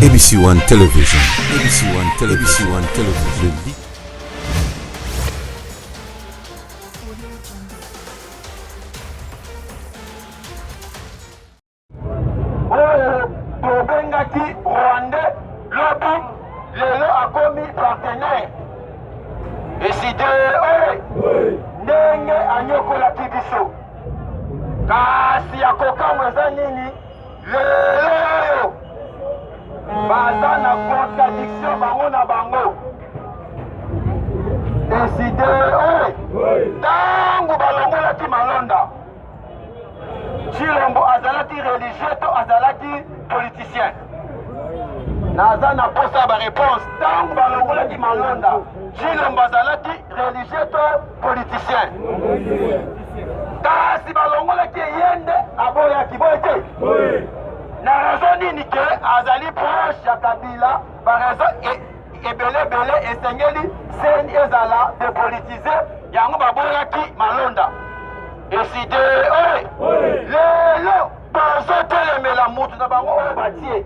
ABC One Television, ABC One Television, ABC One Television, le lit. Oyo tobengaki rwandais lobi lelo akomi partenaire eside oye ndenge anyokolaki biso kasi ya kokamwa eza nini lelo oyo baza na contradiction bango na bango eside oye ntango balongolaki malonda Tshilombo azalaki religieux to azalaki politicien? Naza na posa ya ba réponse. Ntango balongolaki Malonda, Tshilombo azalaki religieux to politicien? Kasi balongolaki ye nde aboyaki, boye te? Na raison nini ke azali proche ya Kabila? Ba raison e, ebele ebele esengeli seni ezala depolitise, yango baboyaki Malonda. Eside oye lelo bazotelemela mutu na bango oyo batie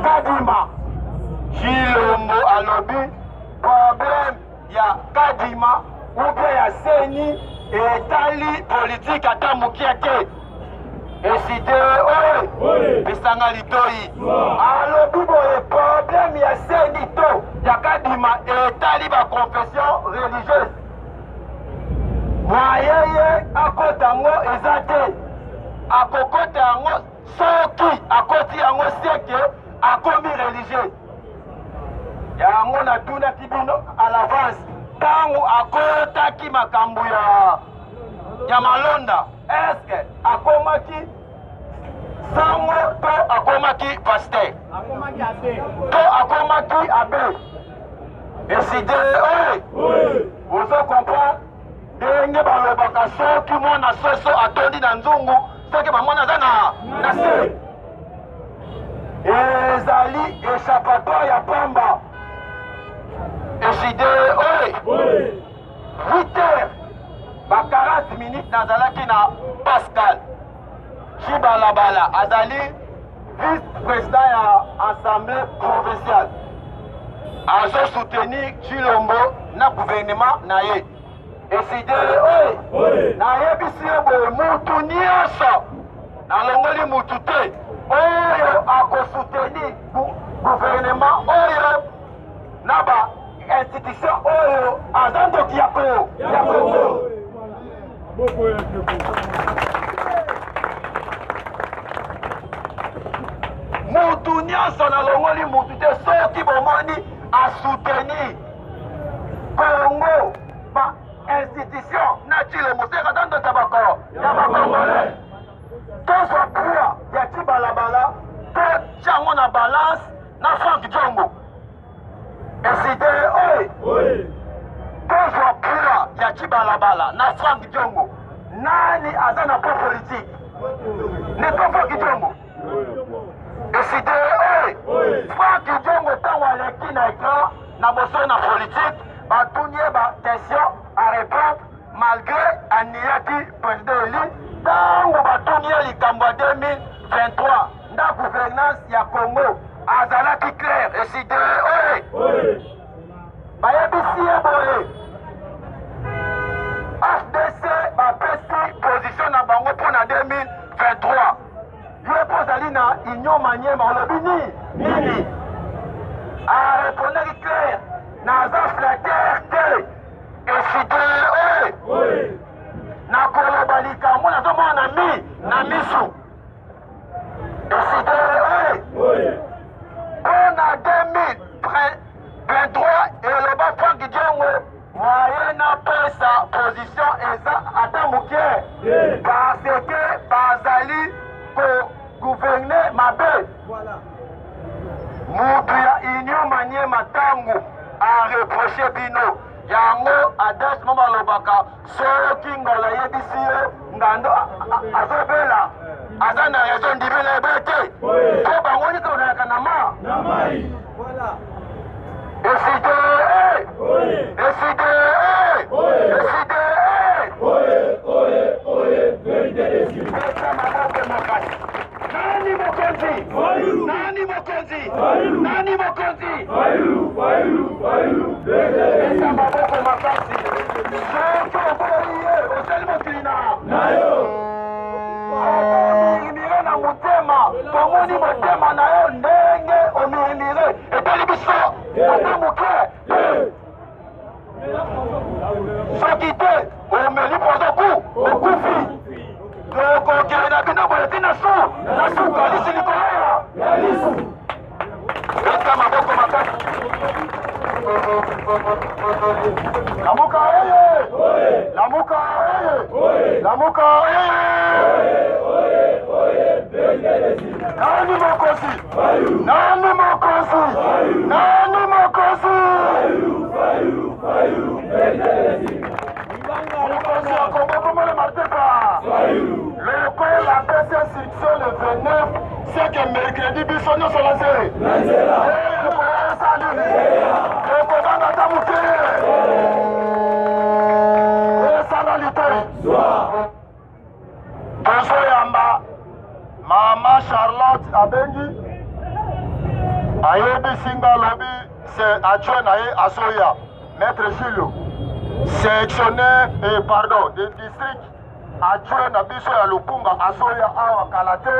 Kadima. Tshilombo alobi problème ya Kadima ou bien ya seni etali politike ata mokie te. Eside oye pesanga litoi alobi boye problème ya seni to ya Kadima etali ba confession religieuse Moyen ye akota yango eza te. Akokota yango soki akoti yango seke akomi religieux. Yango natunaki bino à l'avance ntango akotaki makambo ya ya malonda eske akomaki sango to akomaki pasteur to akomaki abe eside oye ozo comprendre ndenge balobaka soki mwana soso atondi na nzungu soki bamwana aza na na se ezali échappatoire ya pamba eside oye 8 heures ba 40 minutes nazalaki na Pascal Chibalabala azali vice-président ya assemblée provinciale azo soutenir Tshilombo na gouvernement na ye eside oye nayebisi ye boye mutu nyonso nalongoli mutu te oyo akosoutenir gouvernement oyo na ba institution oyo aza ndoki ya ko ya Congo. Mutu nyonso nalongoli mutu te soki bomoni asoutenir Congo ba institution na Tshilombo seka aza ndoki ya bako ya bakongolais tozwa poids ya Tshibalabala totya yango na balance na Frank Diongo Eside oye tozwa poids ya Tshibalabala na Frank Diongo nani aza na poids politique ne to Frank Diongo Eside oye Frank Diongo ntango aleki na écran na bosolo na politique batuni ye ba question a répondre malgré aniyaki président élu ntango batuni ye likambo ya 2023 nda gouvernance ya Congo azalaki clair eside oye bayebisi ye boye FDC bapesi position na bango mpo na 2023 yo mpo ozali na union maniema olobi nini nini arepondaki clair naza flatteur te eside oye nakoloba likambo nazomona na mi na misu Eside oye mpo na 2023 eloba Frank Diongo moyen napesa position eza ata moke parce que bazali ko gouverne mabe mutu ya union maniema ntango areproche bino yango adage moko alobaka soki ngala ayebisi ye ngando azobela aza na raison ndimela ye boye te po bango nyonso bazalaka na ma eside eside eside nani moko mokonzi? Nani mokonzi? Nani mokonzi? Pesa maboko makasi. Soki oboyi ye, osali mokili na ata omirimire na motema, tomoni motema na yo ndenge omirimire etali biso ata moke. Soki te, omeli pozo ku okufi. Tokokende na bino boye ti na su na suka lisi likolo ya lisu. Beta maboko makasi. Lamuka oye! Lamuka oye! Lamuka oye! Nani mokonzi? Nani mokonzi? Nani mokonzi? Mokonzi ya Kongo komona Martin Fa. Lokola apesi instruction le 29, c'est que mercredi biso nyonso na nzela. Ekoyesa nini? Ekobanga ata moke. Esala litoi. Tozoyamba mama Charlotte abengi ayebisi nga alobi se adjoint na ye azoya maître Julio sectionnaire eh, pardon de district adjoint na biso ya Lukunga azoya awa kala te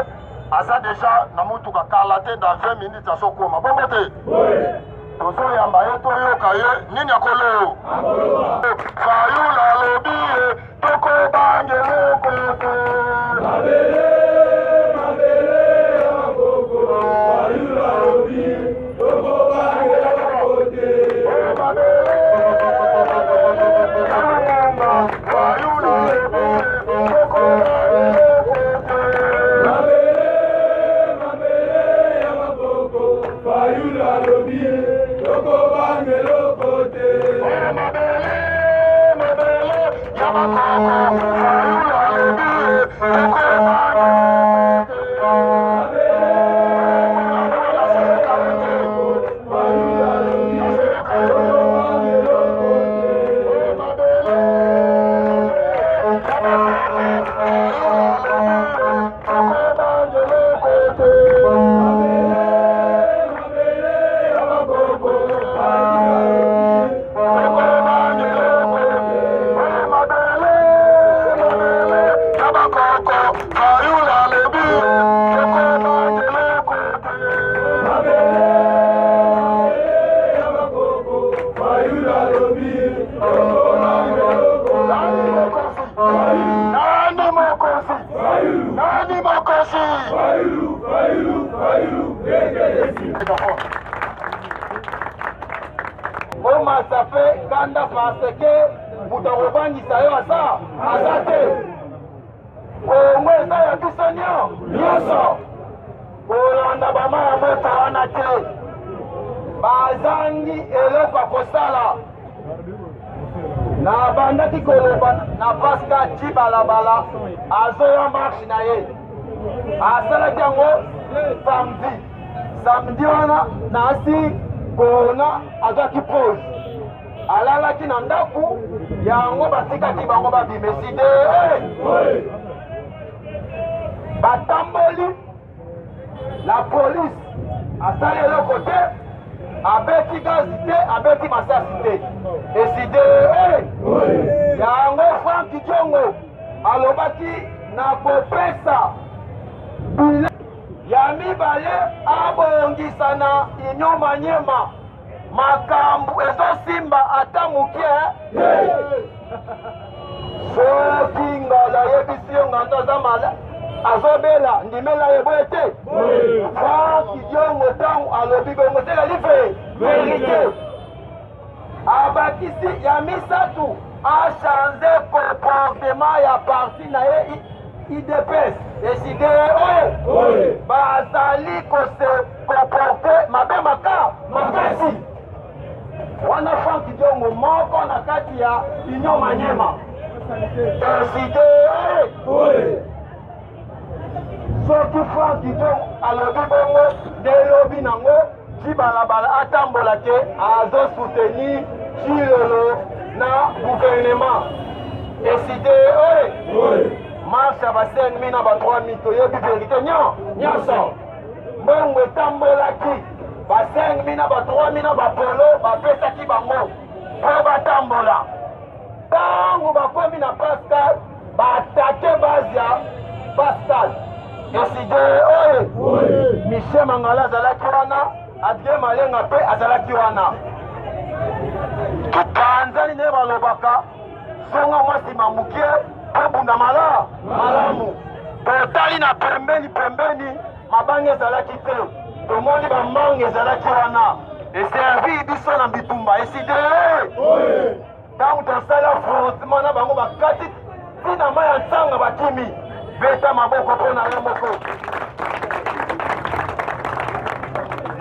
aza deja na mutuka kala te dans 20 minutes azokoma bongo te tozoyamba ye toyoka ye nini akolo Fayulu alobi ye tokobanga eloko te. Mabele, mabele ya bakoko, Fayulu alobi, tokobanga eloko te. Mabele, Lumumba, Fayulu alobi, tokobanga eloko te. Mabele, mabele ya bakoko, Fayulu alobi, tokobanga eloko te. Mabele, mabele ya bakoko, Fayulu alobi, tokobanga eloko te. Fayulu alobi, tokobanga eloko te. Mabele ya bakoko, Fayulu alobi, tokobanga eloko te. Mabele, mabele ya bakoko, Fayulu alobi, Tokobanga eloko te. Mabele, mabele ya bakoko, Fayulu alobi, tokobanga eloko te. Mabele, mabele ya bakoko, Fayulu alobi, tokobanga eloko Nani te. mokonzi? Nani mokonzi? Fayulu, Nani mokonzi? Fayulu, Fayulu, Fayulu, Ekelesi. Bomasa mpe kanda parce que moto akobangisa yo aza te. Kongo eza ya biso nyonso. Kolanda bama ya mboka wana te, bazangi eloko ya kosala. Nabandaki koloba na Pascal Tshibalabala azoya marche na ye, asalaki yango samedi. Samedi wana nasi corona azwaki pause, alalaki na ndako yango batikaki bango babima eside. Batamboli la police asali eloko te, abeti gazi te, abeti masasi te, eside. Yango Frank Diongo alobaki na kopesa bilan ya mibale abongisa na Union Maniema makambo ezosimba ata moke. Soki ngala ayebisi yo ngando aza mala azobela, ndimela ye boye te. Frank Diongo ntango alobi bongo ezali vérité. Abakisi ya misato achange comportement ya parti na ye UDPS eside oyo bazali kose comporter mabe makasi. Wana Frank Diongo moko na kati ya Union Maniema eside. Soki Frank Diongo alobi bongo nde elobi nango Tshibalabala atambola te, azosoutenir Tshilolo na gouvernement eside oyo marche ya ba 5000 na ba 3000 toyebi vérité nyonso. Mbongo etambolaki, ba 5000 na ba 3000 na ba polo bapesaki bango mpo batambola. Ntango bakomi na Pascal, baatake base ya Pascal. Eside oye, Michel Mangala azalaki wana, Adrien Malenga mpe azalaki wana. Topanzani nde balobaka zonga mwa nsima moke tobunda mala malamu. Totali na pembeni pembeni, mabanga ezalaki te, tomoni bamanga ezalaki wana, eservi biso na bitumba. Eside ntango tosali affrontement na bango, bakati ntina mai ya nsanga, bakimi. Beta maboko mpo na yo moko.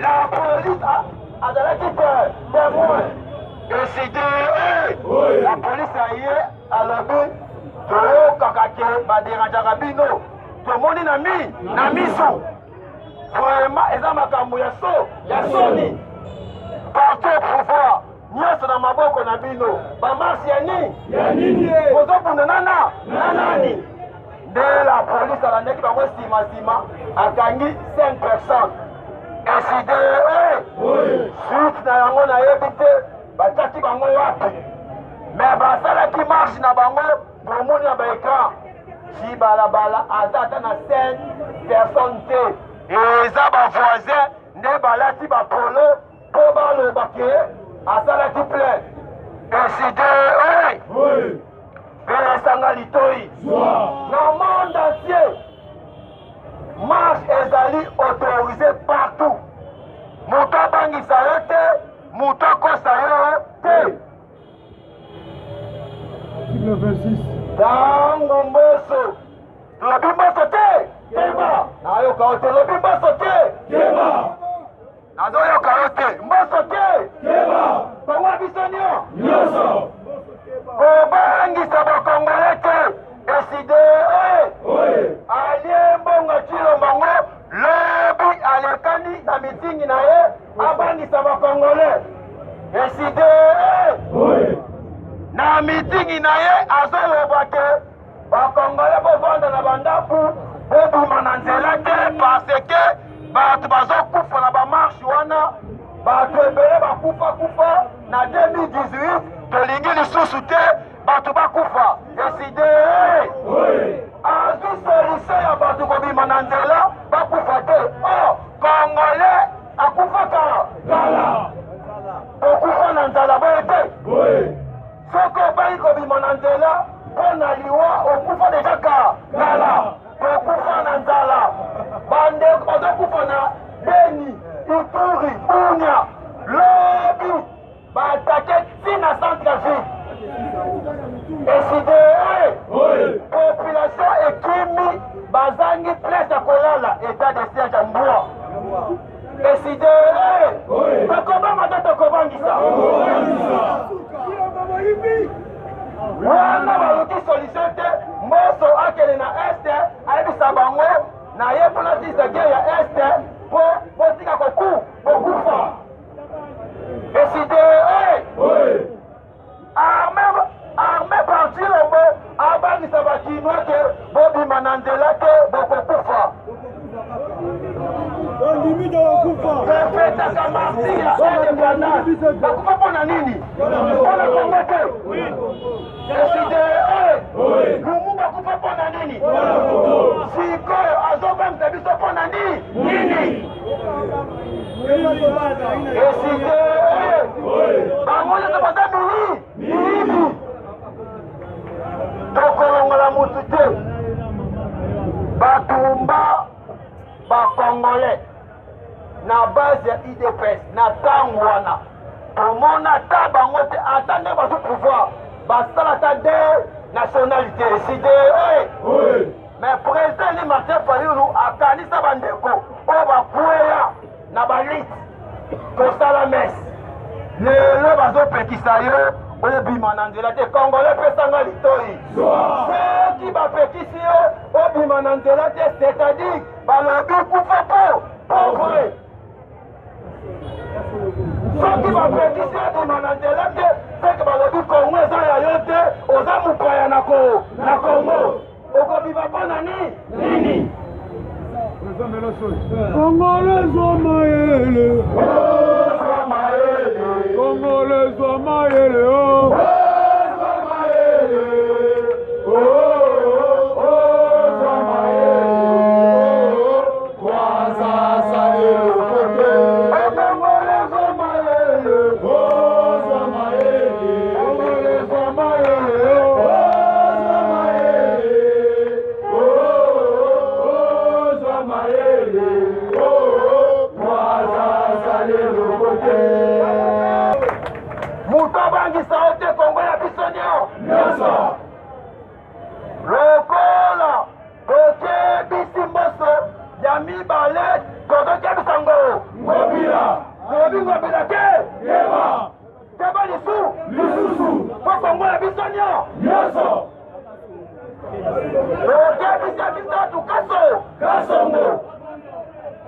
La police azalaki te témoin. Eside la police aye, alobi toyokaka ke baderangeaka bino, tomoni na mi na miso. Vraiment eza makambo ya so ya soni. Parti au pouvoir nyonso na maboko na bino, bamarche ya nini? Ya nini? Ozobunda nana na nani? Nde la police alandaki bango nsima nsima, akangi 5 personnes. Eside suite na yango nayebi te batiaki bango wapi, me basalaki marche na bango, bomoni na baécran. Cibalabala aza ata na 5 personnes te, eza bavoisin nde balati bapolo mpo baloba ke asalaki plein. Eside mpe esanga litoi na monde entier, marche ezali autorisé partout. Moto abangisa yo te, moto akosa yo te. Article 26. Ntango mboso tolobi mboso te, keba, nayoka yo. Tolobi mboso te, keba, nazoyoka yo te. Mboso te, keba, Kongo biso nyonso. Kobangisa bakongole te. Eside alie mbongo Tshilombo ngo, lobi alekani na mitingi na ye, abangisa bakongole. Eside na mitingi na ye azoloba ke bakongole bovanda na bandako, bobima na nzela te, parce que bato bazokufa na bamarche wana. Bato ebele bakufa kufa na 2018, tolingi lisusu te bato bakufa. Eside azwi solution ya bato kobima na nzela bakufa te. O Congolais akufaka kala, kokufa na nzala boye te. Soki obangi kobima na nzela mpo na liwa, okufa deja ka kala. Kokufa na nzala, bandeko bazokufa na Beni, Ituri, Bunia. Lobi baatake ntina centre ville. Eside population ekimi, bazangi place ya kolala. État de siège ya mbwa. Eside tokobanga te, tokobangisa wana baluki solution te. Mboso akende na Est, ayebisa bango na ye mpona tisa guerre ya Est mpo botika kokufa. Eside armée par Tshilombo abangisa bakinois ke bobima na nzela te, bokokufa. Tofetaka martyr ya indépendance, bakufa mpo na nini? Mpo na Kongo te. Eside Lumumba akufa mpo na nini? Sikoyo azobangisa biso mpo na nini nini? Eside bango nyonso baza mili miyibi. Tokolongola mutu te. Batumba bacongolais na base ya UDPS na ntango wana, tomona ata bango te. Ata nde bazwi pouvoir, basala ata de nationalité. Eside mais président élu Martin Fayulu akanisa bandeko oyo bakweya na balite kosala messe. Lelo bazopekisa yo obima na nzela te. Congolais, pesanga litoi. Soki bapekisi yo obima na nzela te, c'est-à-dire balobi kufa mpo pauvre. Soki bapekisi obima na nzela te, seke balobi Kongo eza ya yo te, oza mopaya na Kongo, okobima mpo na nini? Congolais zwa mayele. Congolais zwa mayele oh. Moto abangisa yo te, Kongo ya biso nyonso. Lokola tokebisi mboso ya mibale, tozokebisa ngo Ngobila. Tolobi Ngobila te, Keba. Keba lisusu, po Kongo ya biso nyonso. Tokebisa misato kaso Kasongo.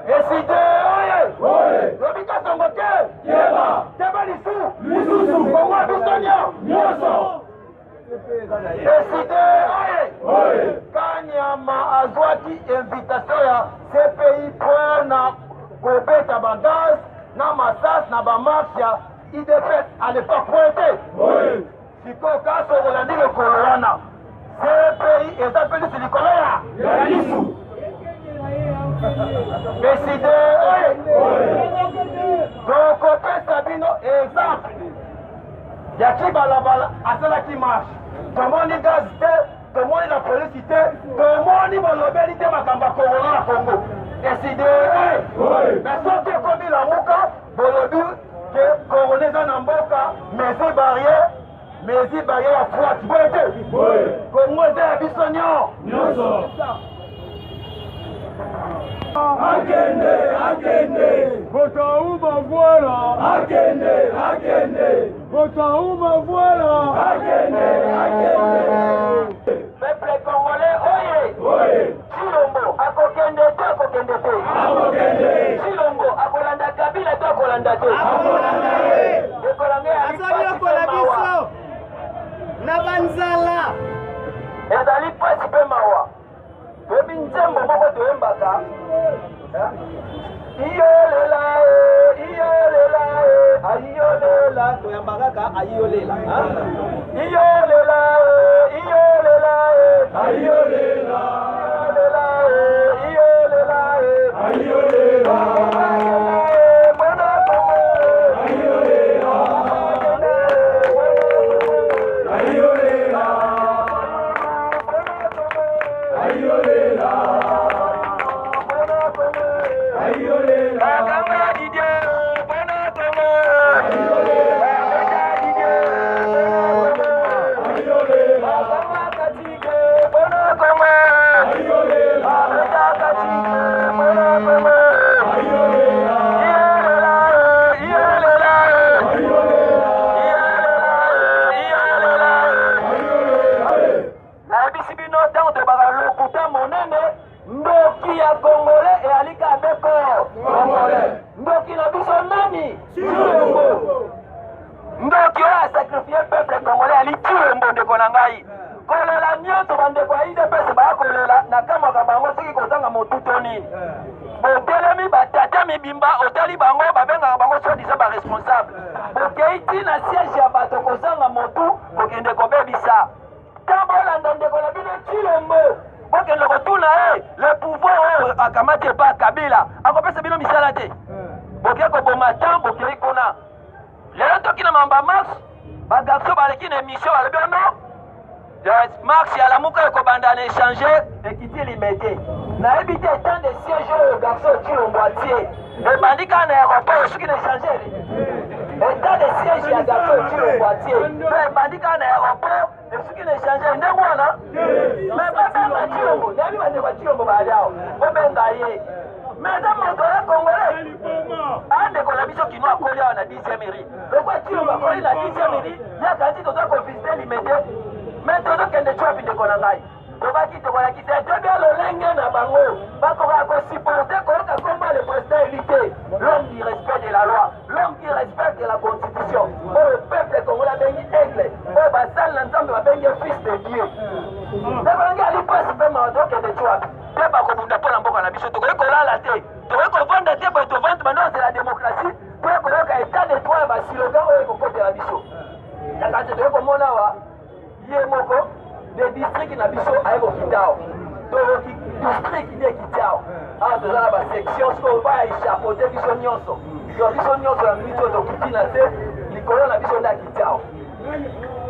Eside oye. Oye. Lobi Kasongo te, Keba. Keba lisusu, Kongo ya biso nyonso. Eside oye. Oye. Kanyama azwaki invitation ya CPI mpona kobeta bagaz na masas na bamarche ya UDPS à l'époque pointe. Oye. Sikoyo kasi olandi lokolo wana, CPI eza mpe lisu likolo ya lisu. Eside oye. Tokopesa bino exemple ya Kibalabala, asalaki marche, tomoni gaz te, tomoni la polisi te, tomoni bolobeli te makambo ya corona na Congo. Eside oye. Mais soki ekomi Lamuka, bolobi ke corona eza na mboka, mesure barrière, mesure barrière ya froide boye te. Kongo eza ya biso nyonso. Akende, akende. Botauma voilà. Akende, akende. Botauma voilà. Akende, akende. Peuple congolais oye. Oye. Tshilombo akokende te, akokende te? Akokende. Tshilombo akolanda Kabila to akolanda te? Akolanda ye. Ekolanga ya Azonyokola biso na banzala. Ezali mpasi mpe mawa. Toyebi nzembo moko toyembaka: iyolela e, iyolela e, ayiyolela. Toyamba kaka ayiyolela, iyolela e, iyolela e, Ayolela. Iyolela e, iyolela e, Ayolela. Mwana Kongo. Ayolela. Ayolela. Ayolela. Ayolela. Bakanga Didier, Mwana Kongo. Bakanga Didier, Ayolela. Bakanga Katike, Mwana Kongo. Ayolela. Bakanga Katike, Mwana Kongo. Ayolela. Iyolela, iyolela. Ayolela. Iyolela, iyolela. Ayolela. Nayebisi bino, ntango tobaka lokuta monene, ndoki ya Congolais eyalika abeko. Congolais. Ndoki na biso nani? Tshilombo. Ndoki oyo asacrifié peuple congolais ali Tshilombo. Ndeko na ngai, kolela nyonso bandeko ya UDPS baya kolela na kamwaka bango, soki kozanga motu to nini. Botelemi batata mibimba, otali bango, babengaka bango soi-disant baresponsable, bokei ntina siège ya bato kozanga motu, kokende kobebisa. Ntango bolanda ndeko na bino Tshilombo, bokende kotuna ye le pouvoir oyo akamati epa Kabila, akopesa bino misala te. Boke koboma tan, bokei kuna. Lelo toki na mamba marche, bagarçon baleki na émission, balobi ono marche ya Lamuka ekobanda na échangeur, ekiti Limete. Nayebi te, état de siège oyo garçon Tshilombo atie ebandi kaka na aéroport, soki na échangeur. État de siège ya garçon Tshilombo atie to ebandi kaka na aéroport, esuki na échangeur, ndenge wana. Mais babenga Tshilombo, nayebi bandeko ya Tshilombo bayali awa, bobenga ye. Mais eza moto ya Congolais, andeko na biso kino akoli awa na 10e rue. Lokwa Tshilombo akoli na 10e rue, yaka ti toza kovisiter Limete, mais tozokende cwapi? Ndeko na ngai, tobaki tokolakisa toyebi lolenge na bango, bakoka kosupporter koyoka komba le président élu te, l'homme du respect de la loi, l'homme qui respecte la constitution, oyo peuple congolais abengi aigle, oyo basali na Nzambe babengi fils de Dieu. Ndeko nange, ali mpasi mpe mawa. Tokende cwapi? Mpe bakobunda mpo na mboka na biso, tokoki kolala. Aye kokita awa. Toyoki district nde ekiti awa. Awa toza na ba section sikoyo baya echapeaute biso nyonso. Donc biso nyonso na minute oyo tokiti na se likolo na biso nde akiti awa.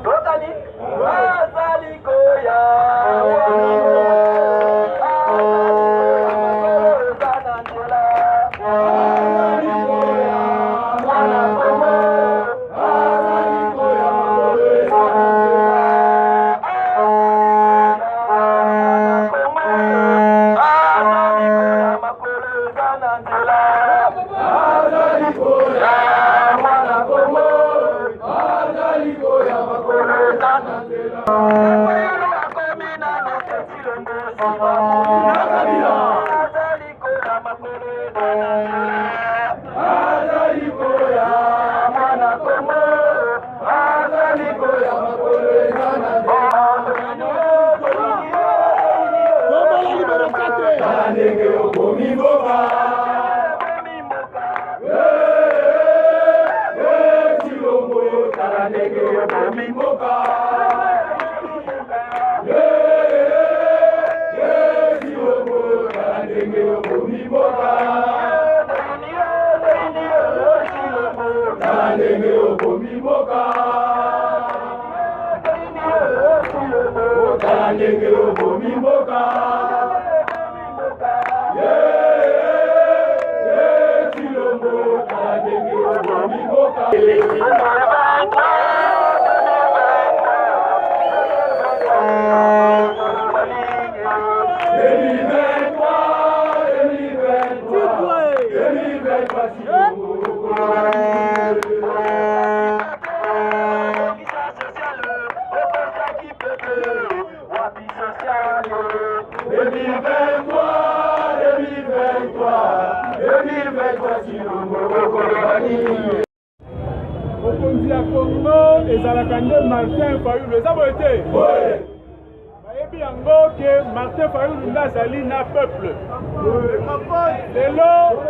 Toyokani? Azali koya. Mokonzi ya Congo ezalaka nde Martin Fayulu, eza boye te? Bayebi yango ke Martin Fayulu nde azali na peuple. Lelo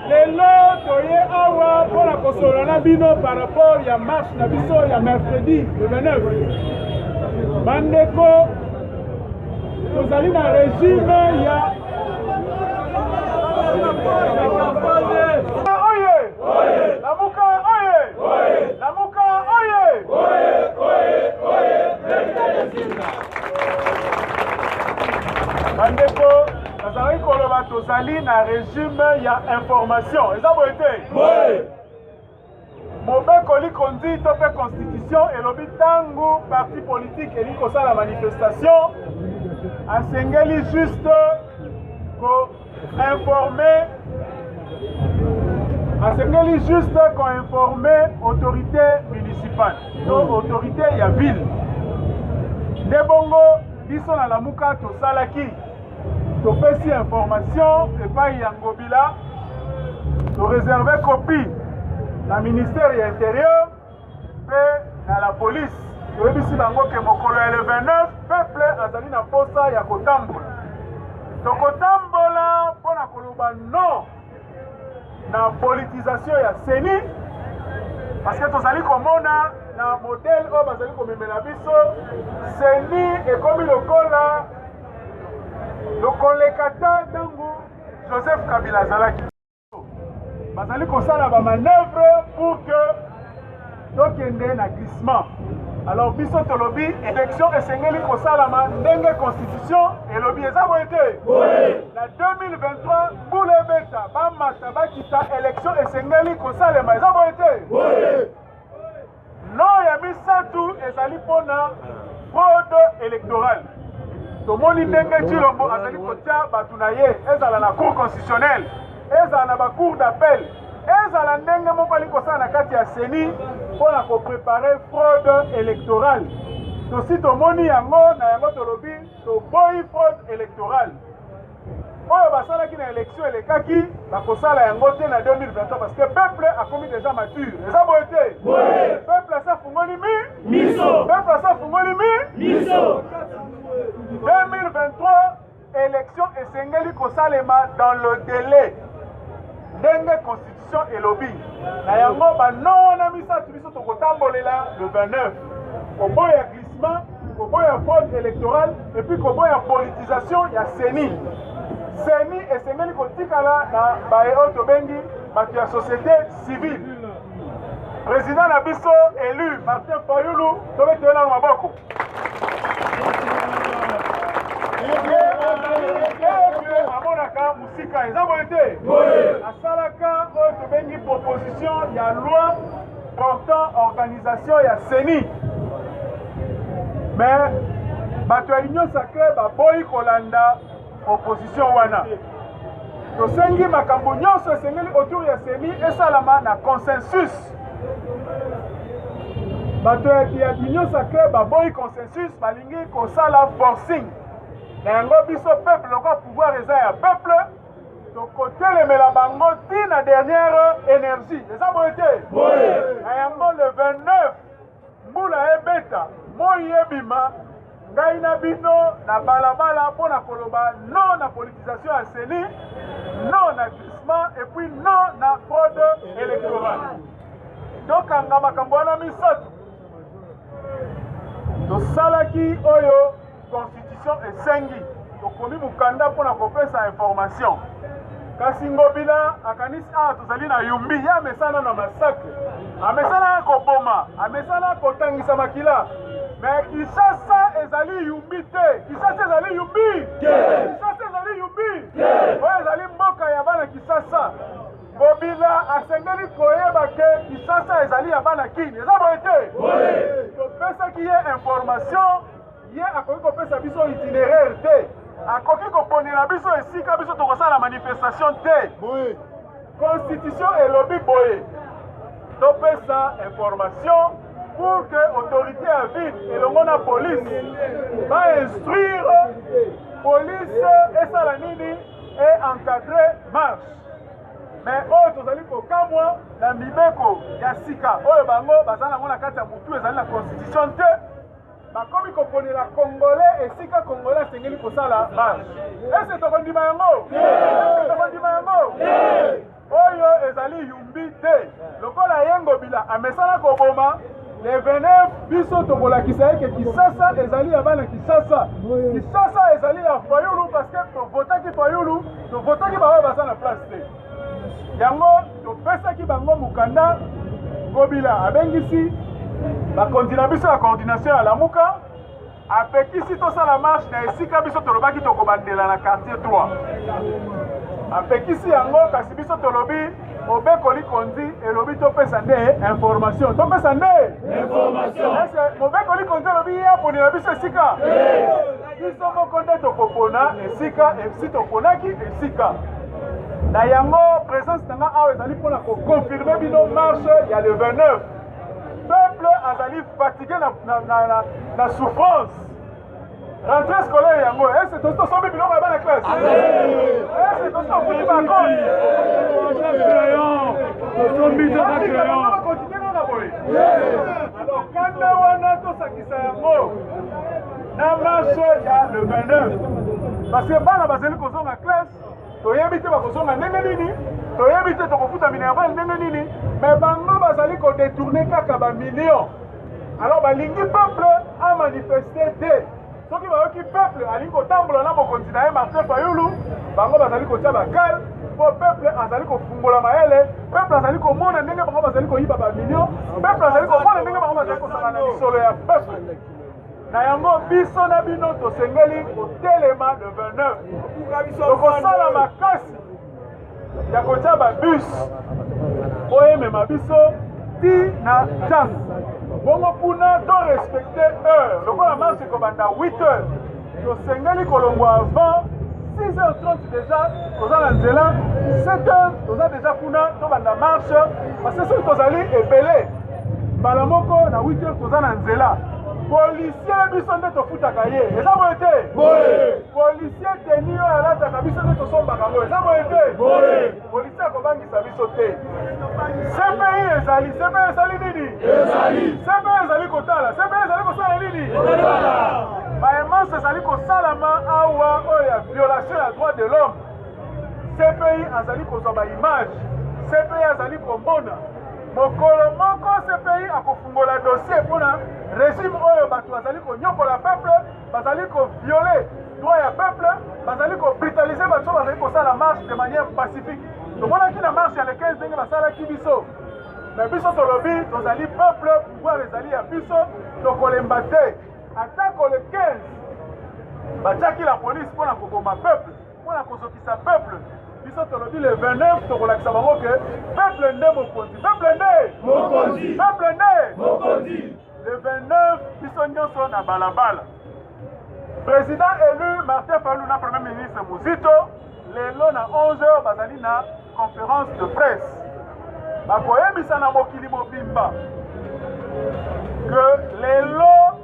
lelo toye awa mpo na kosolola na bino par rapport ya marche na biso ya mercredi le 29. Bandeko, tozali na regime ya oye lamuka oye lamuka oye. Bandeko, nazalaki koloba tozali na regime ya information, eza boye te? Mobeko likonzi to mpe constitution elobi ntango parti politique elingi kosala manifestation, asengeli juste ko-informer, asengeli juste ko-informer autorité municipale to autorité ya ville. Nde bongo biso na Lamuka tosalaki, topesi information epai ya Ngobila, toreserve copie na ministère ya intérieur mpe na la police. Toyebisi bango ke mokolo ya le 29 peuple azali na posa ya kotambola. Tokotambola mpo na koloba non na politisation ya CENI, parce que tozali komona na modèle oyo bazali komemela biso CENI ekomi lokola lokoleka ta ntango Joseph Kabila azalaki. Bazali kosala ba manœuvre pour que tokende na glissement. Alors biso tolobi élection esengeli kosalama ndenge constitution elobi, eza boye te? Na 2023 mbula ebeta, bamata bakita, élection esengeli kosalema, eza boye te? No ya misato ezali mpona fraude électorale. Tomoni ndenge Tshilombo azali kotia bato na ye, ezala na cour constitutionnelle, ezala na ba cour d'appel, ezala ndenge moko ali kosala na kati ya CENI mpona koprepare fraude électorale. Tosi tomoni yango, na yango tolobi toboyi fraude électorale. Oyo basalaki na élection elekaki, bakosala yango te na 2023, parce que peuple akomi déjà mature, eza boye te? Peuple asa fungoli mi miso, peuple asa fungoli mi miso. 2023 élection esengeli kosalema dans le délai ndenge constitution elobi. Na yango bano wana misato biso tokotambolela le 29: koboya glissement. Koboya fraude électorale et puis koboya politisation ya CENI. CENI esengeli kotikala na baye oyo tobengi bato ya société civile. Président na biso élu Martin Fayulu, tobetele nano maboko. Amonaka mosika, eza boye te? Asalaka oyo tobengi proposition ya loi portant organisation ya CENI, mais bato ya Union sacrée baboyi kolanda proposition wana. Tosengi makambo nyonso esengeli autour ya CENI esalama na consensus. Bato ya Union sacrée baboyi consensus, balingi kosala forcing. Na yango biso peuple, lokola pouvoir eza ya peuple, tokotelemela bango ti na dernière énergie. Eza boye te? Na yango le 29, mbula ebeta, moi ebima, ngai na bino na balabala mpo na koloba non na politisation ya CENI, non na glissement et puis non na fraude électorale. Tokanga makambo wana misato. Tosalaki oyo constitution esengi, tokomi mokanda mpona kopesa information, kasi Ngobila akanisi awa tozali na Yumbi. Ye amesana na massacre, amesana koboma, amesana kotangisa makila, mais Kinshasa ezali Yumbi te. Kinshasa ezali Yumbi te. Kinshasa ezali Yumbi te. Oyo ezali mboka ya bana Kinshasa. Ngobila asengeli koyeba ke Kinshasa ezali ya bana Kini. Eza boye te? Topesaki ye information, ye akoki kopesa biso itinéraire te, akoki koponela biso esika biso tokosala manifestation te. Constitution elobi boye: topesa information pour que autorité ya ville elongo na police bainstruire police esala nini, e encadre marche. Mais oyo tozali kokamwa na mibeko ya sika oyo bango baza nango na kati ya motu, ezali na constitution te. Bakomi koponela Congolais esika Congolais asengeli kosala marche. Ese tokondima yango? Ese tokondima yango? Oyo ezali Yumbi te. Lokola ye Ngobila amesana koboma, le 29 biso tokolakisa ye ke Kisasa ezali ya bana Kisasa. Kisasa ezali ya Fayulu, parce que tovotaki Fayulu, tovotaki baoyo baza na place te. Yango topesaki bango mokanda. Ngobila abengisi bakonzi na biso ya coordination ya Lamuka, apekisi tosala marche na esika biso tolobaki tokobandela na quartier 3. Apekisi yango, kasi biso tolobi mobeko likonzi elobi topesa nde information, topesa nde information. Mobeko likonzi elobi ye aponela biso esika? Biso moko nde tokopona esika. Esi toponaki esika. Na yango présence na nga awa ezali mpona koconfirmer bino marche ya le 29. Peuple azali fatigué na souffrance. Rentrée scolaire yango, ese tosi tosombi biloko ya bana classe? Ese tosi tofuti bacompte? Bacontinuer kaka boye? Alors kanda wana tosakisa yango na marche ya le 29, parce que bana bazali kozonga classe, toyebi te bakozonga ndenge nini, toyebi te tokofuta minerval ndenge nini, mais bango bazali kodétourner kaka bamillion. Alors balingi peuple amanifeste te. Soki bayoki peuple alingi kotambola na mokonzi na ye Martin Fayulu, bango bazali kotia bakale, mpo peuple azali kofungola mayele. Peuple azali komona ndenge bango bazali koyiba bamillion. Peuple azali komona ndenge bango bazali kosala na misolo ya peuple. Na yango biso na bino tosengeli kotelema le 29. Tokosala makasi ya kotia babus oyo emema biso ti na ntango bongo kuna to respecte heure. Lokola marche ekobanda 8 heures, tosengeli kolongwa avant 6h30. Déjà toza na nzela, 7 heures toza déjà kuna, tobanda marche, parce que soki tozali ebele, mbala moko na 8 heures toza na nzela. Policier biso nde tofutaka ye, eza boye te? Policier tenue oyo alataka, biso nde tosombaka yango, eza boye te? Policier akobangisa biso te. CPI ezali, CPI ezali nini? CPI ezali kotala, CPI ezali kosala nini? Baemanse ezali kosalama awa oyo ya violation ya droit de l'homme, CPI azali kozwa baimage, CPI azali komona. Mokolo moko CPI akofungola dossier mpona régime oyo bato bazali konyokola peuple, bazali kovioler droit ya peuple, bazali kobrutaliser bato oyo bazali kosala marche de manière pacifique. Tomonaki na marche ya le 15 ndenge basalaki biso, mais biso tolobi tozali peuple, pouvoir ezali ya biso, tokolemba te. Atako le 15 batiaki la police mpona koboma peuple, mpo na kozokisa peuple, biso tolobi le 29 tokolakisa bango ke peuple nde mokonzi, peuple nde mokonzi, peuple nde mokonzi. Le 29 biso nyonso na balabala. Président élu Martin Fayulu na premier ministre Muzito lelo na 11h bazali na conférence de presse, bakoyebisa na mokili mobimba que lelo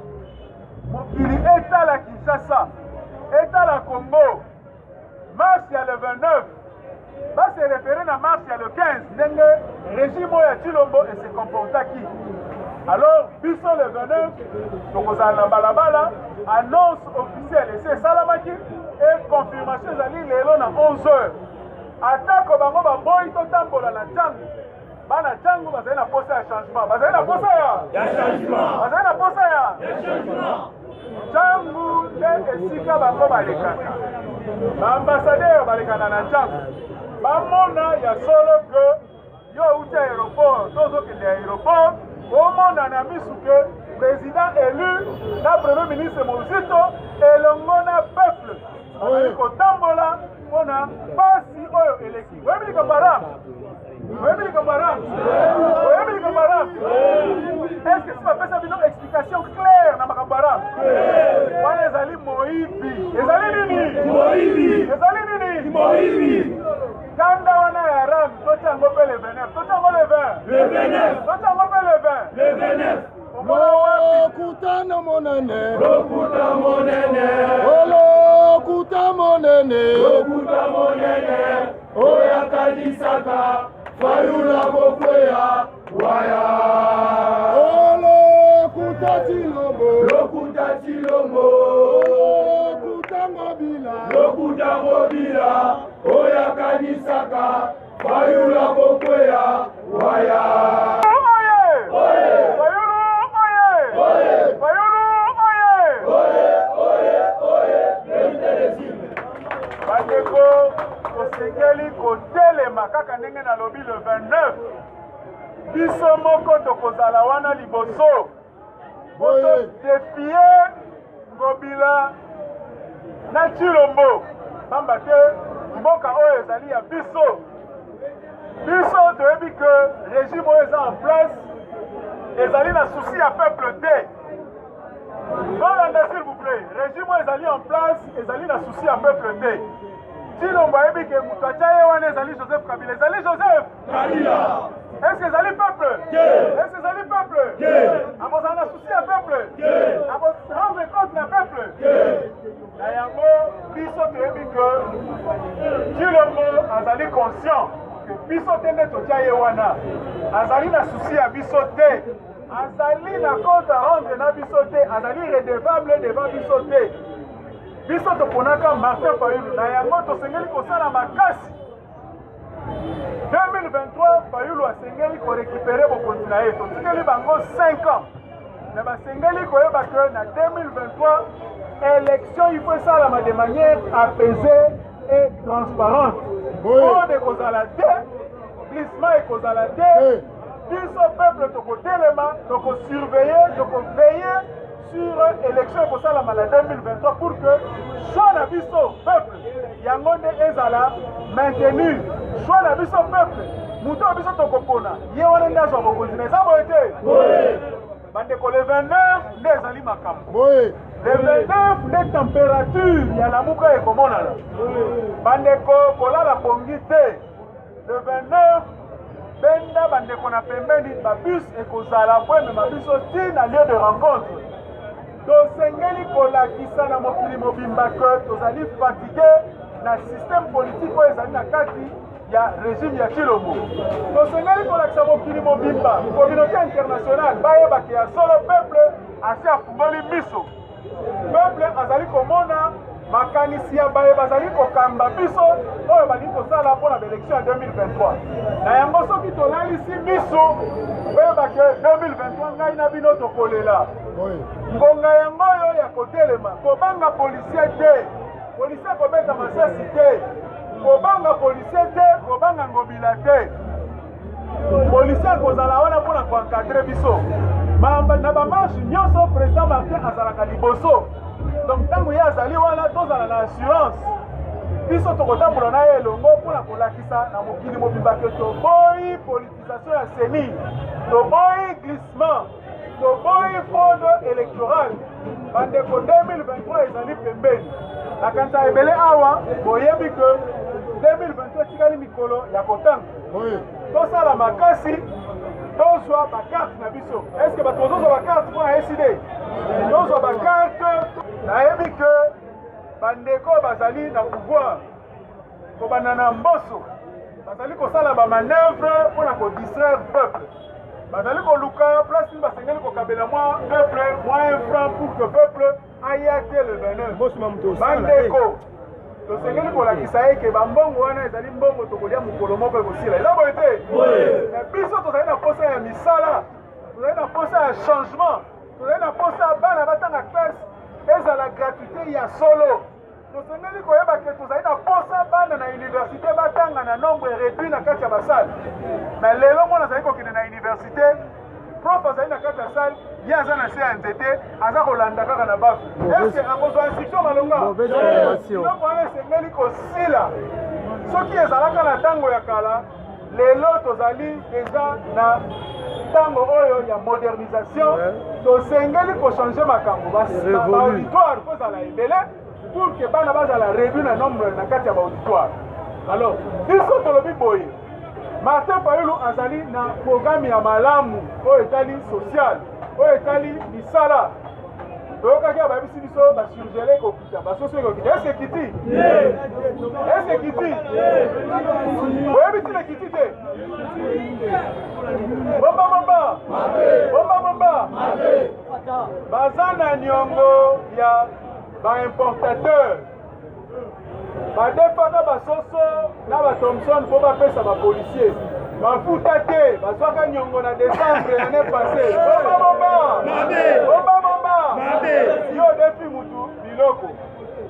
mokili etala Kinshasa, etala Congo, marche ya le 29 base référé na marche ya le 15 ndenge régime oyo ya Tshilombo ese comportaki. Alors biso le 29 tokozala na balabala, annonce officielle esi esalamaki et confirmation ezali lelo na 11h. Atako bango baboyi totambola na ntango, bana ntango bazali na posa ya changement, bazali na posa ya changement, bazali na posa ya changement. Ntango nde esika bango balekaka, baambassadeur balekaka na ntango, bamona ya solo ke yo outi aéroport to ozokende aéroport, omona na misu ke président élu na premier ministre Mozito elongo na peuple bazali kotambola mpona pasi oyo eleki. Oyebi likambo ya RAM? Oyebi likambo ya RAM? Oyebi likambo ya RAM? Est-ce que si bapesa bino explication claire na makambo ya RAM? Wana ezali moyibi. Ezali nini? Moyibi. Ezali nini? Moyibi. Kanda wana ya RAM, totia yango mpe le 29. Totia yango le 20. Le 29. Totia yango mpe le 20. Le 29. Omona wapi? Lokuta monene, Lokuta monene. Lokuta monene, Lokuta monene. Oyo akanisaka Fayulu akokweya waya. Lokuta Tshilombo, Lokuta Tshilombo. Lokuta Ngobila, Lokuta Ngobila. Oyo akanisaka Fayulu akokweya waya. Oye! Oye! Fayulu oye! Oye! Fayulu oye! Oye, oye, oye, vérité des urnes. Bandeko, tosengeli kotelema kaka ndenge nalobi le 29, biso moko tokozala wana liboso po todéfier Ngobila na Tshilombo, pamba te mboka oyo ezali ya biso. Biso toyebi ke régime oyo eza en place ezali na souci ya peuple te. Bolanda s'il vous plaît, régime oyo ezali en place ezali na souci ya peuple te. Tshilombo ayebi ke moto atya ye wana ezali Joseph Kabila, ezali Joseph Kabila. Est-ce que ezali peuple? Te. Est-ce que ezali peuple? Te. Akozala na souci ya peuple? Te. Akorendre compte na peuple? Te. Na yango biso toyebi ke Tshilombo azali conscient ke biso te nde totya ye wana, azali na souci ya biso te, azali na compte à rendre na biso te, azali redevable devant biso te. Biso toponaka Martin Fayulu, na yango tosengeli kosala makasi. 2023 Fayulu asengeli korécupérer bokonzi na ye. Totikeli bango 5 ans, mais basengeli koyeba ke na 2023 élection il faut esalama de manière apaisée et transparente. Fraude ekozala te, glissement ekozala te. Biso peuple tokotelema, tokosurveiller, tokoveiller sur élection ekosalama na 2023 pour que choix na biso peuple yango nde ezala maintenu. Choix na biso peuple, moto oyo biso tokopona ye wana nde azwa bokonzi. Na eza boye te? Bandeko, le 29 nde ezali makambo. Le 29 nde température ya Lamuka ekomonana. Bandeko, kolala pongi te. Le 29, benda bandeko na pembeni, babus ekozala po emema biso ti na lieu de rencontre. Tosengeli kolakisa na mokili mobimba ke tozali fatigue na système politique oyo ezali na kati ya régime ya Tshilombo. Tosengeli kolakisa mokili mobimba, communauté internationale bayebake ya solo peuple asi afungoli miso, peuple azali komona. Makanisi ya baye bazali kokamba biso oyo balingi kosala mpo na baelection ya 2023. Na yango soki tolalisi miso, boyeba ke 2023 ngai na bino tokolela. Ngonga yango oyo ya kotelema, kobanga policier te, policier akobeta masasi te, kobanga policier te, kobanga Ngobila te. Policier akozala wana mpo na koencadre biso na bamarche nyonso. Président Martin azalaka liboso, donc ntango ye azali wana, tozala na assurance, biso tokotambola na ye elongo mpo na kolakisa na mokili mobimba ke toboyi politisation ya CENI, toboyi glissement, toboyi fraude électorale. Bandeko, 2023 ezali pembeni. Nakanisa ebele awa boyebi ke 2023 etikali mikolo ya kotanga. Tosala makasi tozwa bacarte na biso. Est-ce bato bozozwa bacarte mpo na ECiDé? Tozwa bacarte. Nayebi ke bandeko bazali na pouvoir, kobanda na Mboso, bazali kosala bamanœuvre mpo na kodistraire peuple. Bazali koluka place nini basengeli kokabela mwa peuple mwa un franc pour que peuple aya te le 29. Bandeko, tosengeli kolakisa ye ke bambongo wana ezali mbongo tokolia mokolo moko, ekosila. Eza boye te? Mais biso tozali na posa ya misala, tozali na posa ya changement, tozali na posa ya bana batanga classe, ezala gratuité ya solo. Tosengeli koyeba ke tozali na posa bana na université batanga na nombre réduit na kati ya basalle. Mais lelo mwana azali kokende na université, prof azali na kati ya salle, ye aza na se ya nzete, aza kolanda kaka na bafu. Est-ce akozwa instruction malonga? Biloko wana esengeli kosila. Soki ezalaka na ntango ya kala, lelo tozali deja na ntango oyo ya modernisation. Tosengeli kochange makambo. Baauditoire po ezala ebele pour que bana bazala réduit na nombre na kati ya baauditoire. Alors biso tolobi boye: Martin Fayulu azali na programme ya malamu oyo etali social, oyo etali misala. Toyokaki ya bayebisi biso basurgelés ekokita, basoso ekokita. Est-ce ekiti? Est-ce ekiti? Boyebi ntina ekiti te. Bomba bomba bomba bomba, baza na niongo ya baimportateur, badefaka basoso na bathomson mpo bapesa bapolicier, bafuta te. Bazwaka niongo na décembre année passée. Bomba bomba bomba bomba, yo odefi mutu biloko,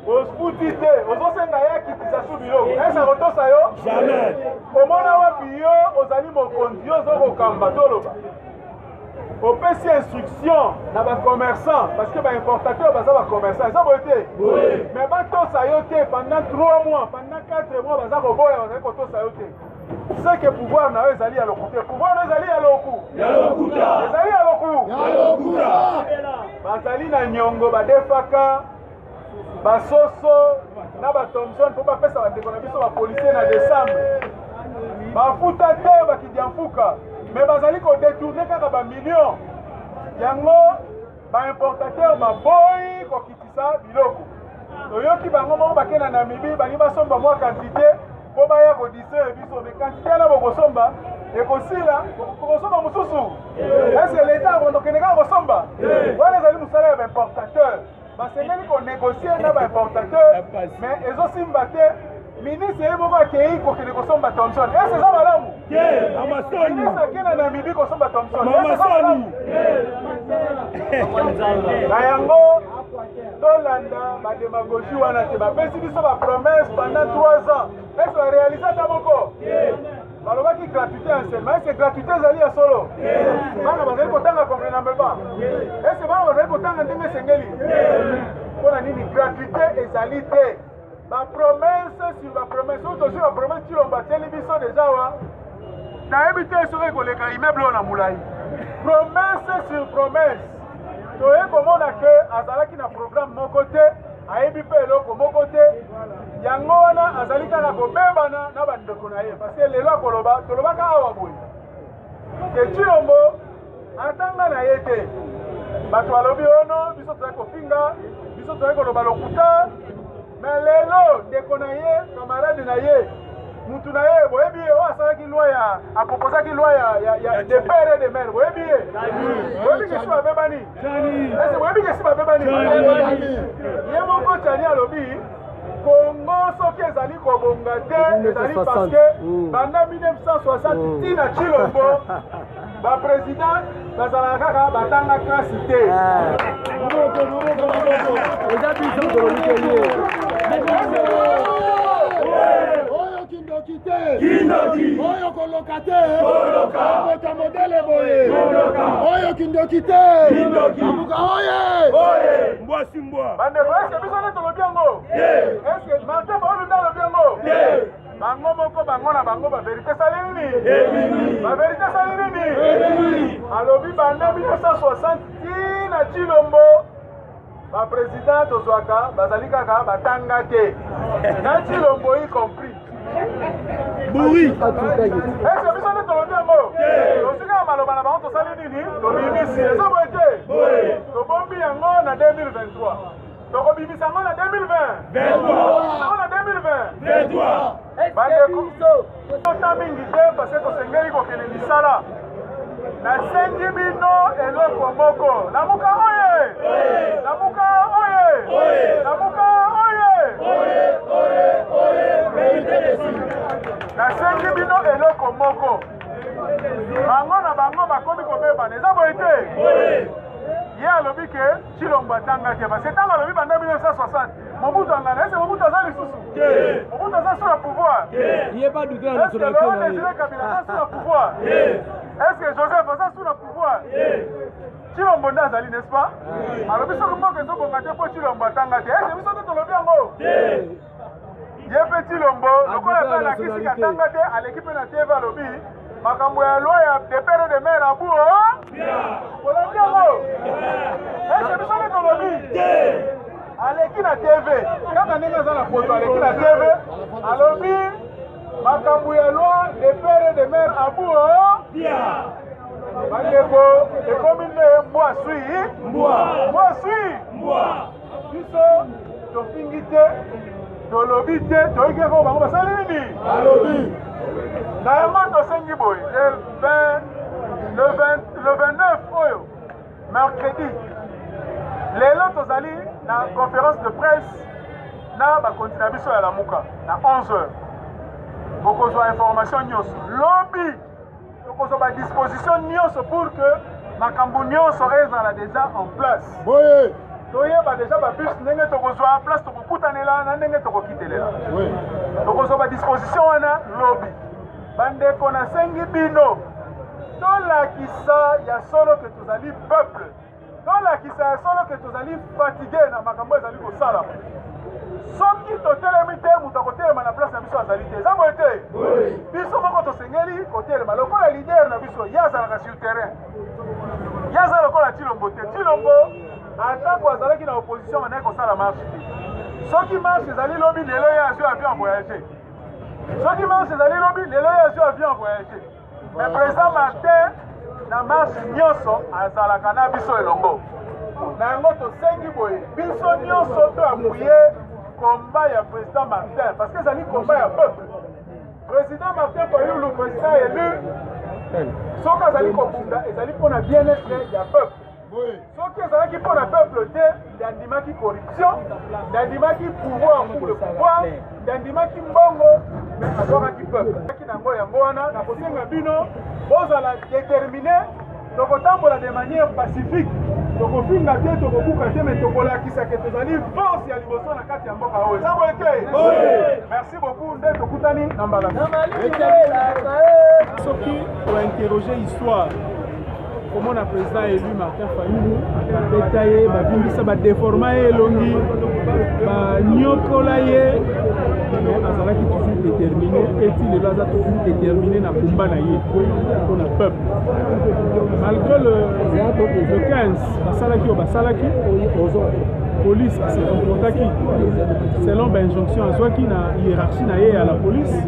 ofuti te, ozosenga ye akitisa su biloko, ese akotosa yo? Omona wapi? Yo ozali mokonzi, yo ozokokamba. Toloba, opesi instruction na bacommerçant, parce que baimportateur baza bacommerçant, eza boye te? Mais batosa yo te pendant 3 mois, pendant 4 mois, baza koboya, bazali kotosa yo te. C'est que pouvoir na yo ezali ya loku te. Pouvoir na yo ezali ya loku, ezali ya loku. Bazali na niongo, badefaka basoso na bathomson mpo bapesa bandeko na biso bapolicier na décembre, bafuta te. Bakidiamfuka, mais bazali kodétourner kaka bamillion. Yango baimportateur baboyi kokitisa biloko. Toyoki bango moko bake na Namibie, balingi basomba mwa quantité mpo baya kodistraire biso. Mais quantité wana bokosomba ekosila, bokosomba mosusu. Est-ce l'État akokende kaka kosomba? Wana ezali mosala ya baimportateur, basengeli konégocier na baimportateur, mais ezosimba te. Ministre ye moko akei kokende kosomba Thomson, est-ce eza malamu? Ministre akei na Namibie kosomba Thomson, est-ce eza malamu? Na yango tolanda badémagogie wana te. Bapesi biso bapromesse pendant 3 ans, est-ce baréalise ata moko? Balobaki gratuité ya enseignement, est-ce gratuité ezali ya solo? Bana bazali kotanga convenablement? Est-ce bana bazali kotanga ndenge esengeli? Mpo na nini gratuité ezali te? Bapromesse sur bapromesse oyo tozwi, bapromesse Tshilombo atieli biso deja wa, nayebi te soki ekoleka immeuble oyo na molai. Promesse sur promesse, toye komona ke azalaki na programme moko te, ayebi mpe eloko moko te. Yango wana azali kaka kobebana na bandeko na ye, parce que lelo akoloba, tolobaka awa boye ke Tshilombo atanga na ye te. Bato balobi ono biso tozali kofinga, biso tozali koloba lokuta. Mais lelo ndeko na ye, camarade na ye Mutu na ye boyebi ye oyo asalaki loi ya aproposaki loi ya, ya, ya de père et de mère, boyebi ye? Boyebi ke si babebani? Ese boyebi ke si babebani? Ye moko Tshiani alobi Congo soki ezali kobonga te ezali parce que banda 1960 ti na Tshilombo ba président bazalaka kaka batanga classe te. Eza biso tolobi te ye. Oyo kindoki te, oyo koloka te, kobota modele boye, oyo kindoki te, amuka oye. Mbwa si mbwa. Bandeko, eske biso nde tolobi yango? Eske Martin Fayulu nde alobi yango? Bango moko bango na bango ba vérité esali nini? Ba vérité esali nini? Alobi banda 1960 ti na Tshilombo ba président tozwaka bazali kaka batanga te, na Tshilombo y compris. Bourri. Eske biso nde tolobi yango? Tozwi kaka maloba na bango, tosali nini? Tobimisi. Eza boye te? Tobombi yango na 2023, tokobimisa yango na 2020, yango na 2020. Bandeko, tota mingi te parce que tosengeli kokende misala. Nasengi bino eloko moko: Lamuka oye! Lamuka oye! Lamuka oye! Nasengi bino eloko moko: bango na bango bakomi kobebana, eza boye te? Ye alobi ke Tshilombo atanga te, parce ntango alobi banda 1960 Mobutu angana, ese Mobutu aza lisusu? Mobutu aza sur na pouvoir? Ye ba douter na Est-ce que nationalité Laurent na ye. Désiré Kabila aza sur na pouvoir? Est-ce que Joseph aza sur na pouvoir? Tshilombo nde azali, n'est-ce pas? Alobi soki mboka ezobonga te mpo Tshilombo atanga te. Ese biso nde tolobi yango? Ye mpe Tshilombo lokola mpe alakisi katanga te, aleki mpe na TV, alobi makambo ya loi ya de père de mère abu kolandi yango. Ese biso nde tolobi? Aleki na TV kaka ndenge aza na poto, aleki na TV, alobi makambo ya loi de père de mère abu. Bandeko, ekomi nde mbwa swi mbwa swi. Biso tofingi te, tolobi te, toyoki kaka bango basali nini. Balobi. Na yango tosengi boye: le 20, le 20, le 29 oyo mercredi, lelo tozali na conférence de presse na bakonzi na biso ya Lamuka na 11 heures. Bokozwa information nyonso. Lobi tokozwa badisposition nyonso pour que makambo nyonso ezala déjà en place. Boye. Toyeba déjà babus ndenge tokozwa place, tokokutanela na ndenge tokokitelela. Tokozwa badisposition wana lobi. Bandeko, nasengi bino tolakisa ya solo ke tozali peuple, tolakisa ya solo ke tozali fatigué na makambo ezali kosalama. Soki totelemi te, moto akotelema na place na biso azali te. Eza boye te? Biso moko tosengeli kotelema lokola leader na biso. Ye azalaka sur terrain, ye aza lokola Tshilombo te. Tshilombo atako azalaki na opposition, bandaki kosala marche te. Soki marche ezali lobi, lelo ye azwi avion voyage. Soki marche ezali lobi, lelo ye azwi avion voyage. Mais président Martin na marche nyonso azalaka na biso elongo. Na yango tosengi boye: biso nyonso to appuyer combat ya président Martin, parce que ezali combat ya peuple. Président Martin Fayulu, président élu, soki azali kobunda, ezali mpona bien-être ya peuple. Soki ezalaki mpona peuple te, nde andimaki corruption, nde andimaki pouvoir pour le pouvoir, nde andimaki mbongo, mais azwakaki peuple nango. Yango wana nakosenga bino bozala déterminé. Tokotambola de manière pacifique, tokofinga te, tokobuka te, mais tokolakisa ke tozali force ya liboso na kati ya mboka oyo. Eza boye te? Merci beaucoup, nde tokutani na mbala. Soki ointerroge histoire, komona président élu Martin Fayulu, babeta ye, bavimbisa, badeforma ye elongi, banyokola ye, mais azalaki toujours déterminé. Eti lelo aza toujours déterminé na combat na ye mpona peuple, malgré le 15 basalaki oyo basalaki. Police ase comportaki selon bainjonction azwaki na hiérarchie na ye ya la police.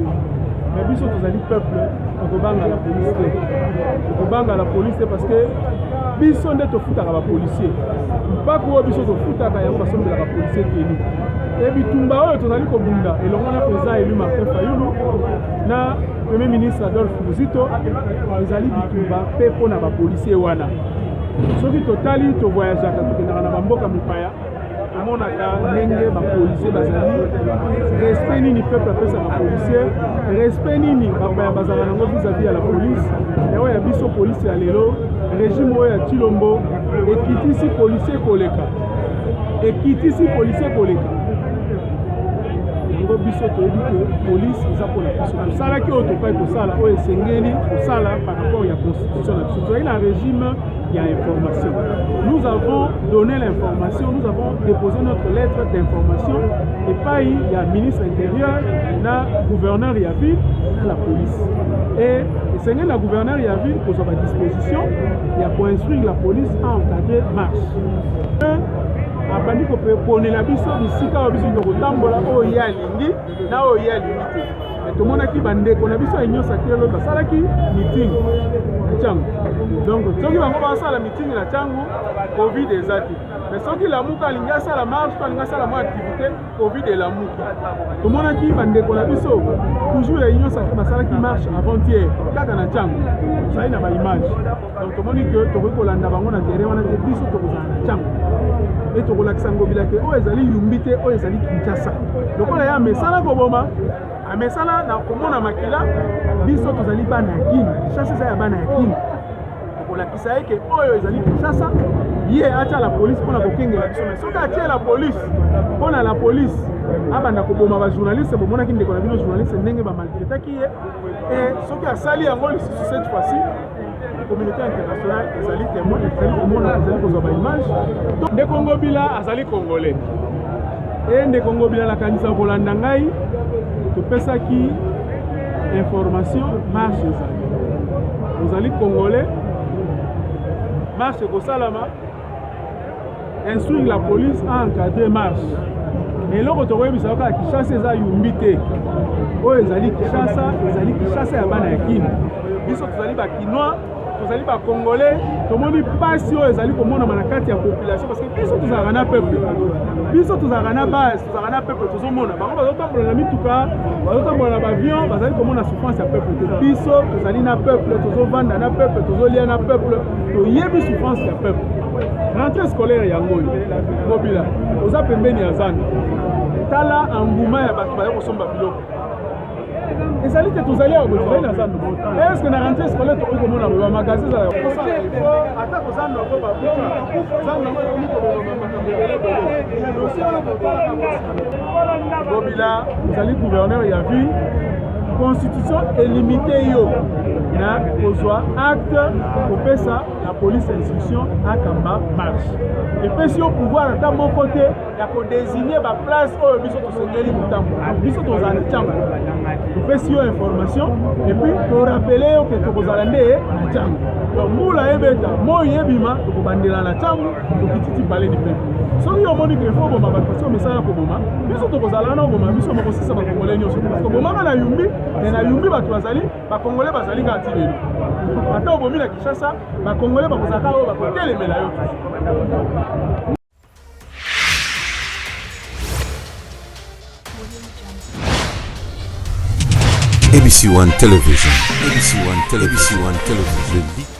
Mais biso tozali peuple, tokobanga la police te, tokobanga la police te, parce que biso nde tofutaka bapolicier. Mpako oyo biso tofutaka, yango basombelaka policier tenue. E bitumba oyo tozali kobunda elongo na président élu Martin Fayulu na premier ministre Adolphe Muzito ezali bitumba mpe mpo na bapolisier wana. Soki totali, tovoyageaka, tokendaka na bamboka mipaya, tomonaka ndenge bapolisier bazali, respect nini peuple apesaka policier, respect nini bapaya bazalaka nango vis-à-vis ya la police. Yango ya biso polisi ya lelo, régime oyo ya Tshilombo ekitisi policier koleka, ekitisi policier koleka. Yango biso toyebi ke police eza mpona biso. Tosalaki oyo tokai kosala, oyo esengeli kosala par rapport ya constitution na biso. Tozali na régime ya information. Nous avons donné l'information, nous avons déposé notre lettre d'information epai ya ministre intérieur na gouverneur ya ville na la police. Et esengeli na gouverneur ya ville kozwa badisposition ya koinstruire la police à encadrer marche. Abandi koponela biso bisika oyo biso tokotambola, oyo ye alingi na oyo ye alingi te. Me tomonaki bandeko na biso ya Union Sacrée oyo basalaki meeting na Tshangu. Donc soki bango basala meeting na Tshangu, Covid eza te. Mais soki Lamuka alingi asala marche to alingi asala mwa activité, Covid elamuki. Tomonaki bandeko na biso toujours ya Union Sacrée basalaki marche avant-hier kaka na Tshangu, tozali na baimage. Donc tomoni ke tokoki kolanda bango na terrain wana te. Biso tokozala na Tshangu e tokolakisa Ngobila ke oyo ezali Yumbi te, oyo ezali Kinshasa. Lokola ye amesana koboma, amesana na komona makila, biso tozali bana ya Kini. Kinshasa eza ya bana ya Kini. Tokolakisa ye ke oyo ezali Kinshasa. Ye atia la police mpona kokengela biso, mais soki atie la police mpona la police abanda koboma bajournaliste, bomonaki ndeko na bino journaliste ndenge bamaltraitaki ye. E soki asali yango lisusu cette fois-ci, communauté internationale ezali témoin, ezali komona, ezali kozwa baimage. Ndeko Ngobila azali congolais. E ndeko Ngobila, nakanisa kolanda ngai, topesaki information, marche ezali, ozali congolais, marche ekosalama, instruire la police à encadrer marche. Mais eloko tokoyebisa kaka, Kinshasa eza Yumbi te. Oyo ezali Kinshasa, ezali Kinshasa ya bana ya Kini. Biso tozali bakinois, tozali bacongolais. Tomoni mpasi oyo ezali komonama na kati ya population, parce que biso tozalaka na peuple, biso tozalaka na base, tozalaka na peuple. Tozomona bango bazotambola na mituka, bazotambola na baavion, bazali komona souffrance ya peuple te. Biso tozali na peuple, tozovanda na peuple, tozolia na peuple, toyebi souffrance ya peuple. Rentrée scolaire yango oyo, Ngobila, oza pembeni ya zando, tala enguma ya bato baya kosomba biloko. Ezali te, tozali awa boye, tozali na zando. Est-ce na rentrée scolaire tokoki komona boye bamagasin ezala kosala effort? Ata kozando yango babuka, zando yango ekomi koboma makambo ebele ebele. Dossier wana totalaka. Ngobila, ozali gouverneur ya ville, constitution elimite yo na kozwa acte kopesa la police instruction akamba marche. Epesi yo pouvoir ata moko te ya kodésigne baplace oyo biso tosengeli kotambola. Biso tozala na Tshangu, topesi yo information et puis torappeler yo ke tokozala nde na Tshangu. Donc mbula ebeta, moi ebima, tokobandela na Tshangu, tokititi palais du peuple. Soki yo omoni ke faut oboma bato parce omesala ya koboma, biso tokozala wana. Oboma biso mokosisa bakongolais nyonso te, parce que obomaka na Yumbi, me na Yumbi bato bazali, bakongolais bazali kaka ti lelo. Ata obomi na Kinshasa, bakongolais bakozala kaka oyo bakotelemela yo. ABC One Television, ABC One Television, ABC One Television, le leader.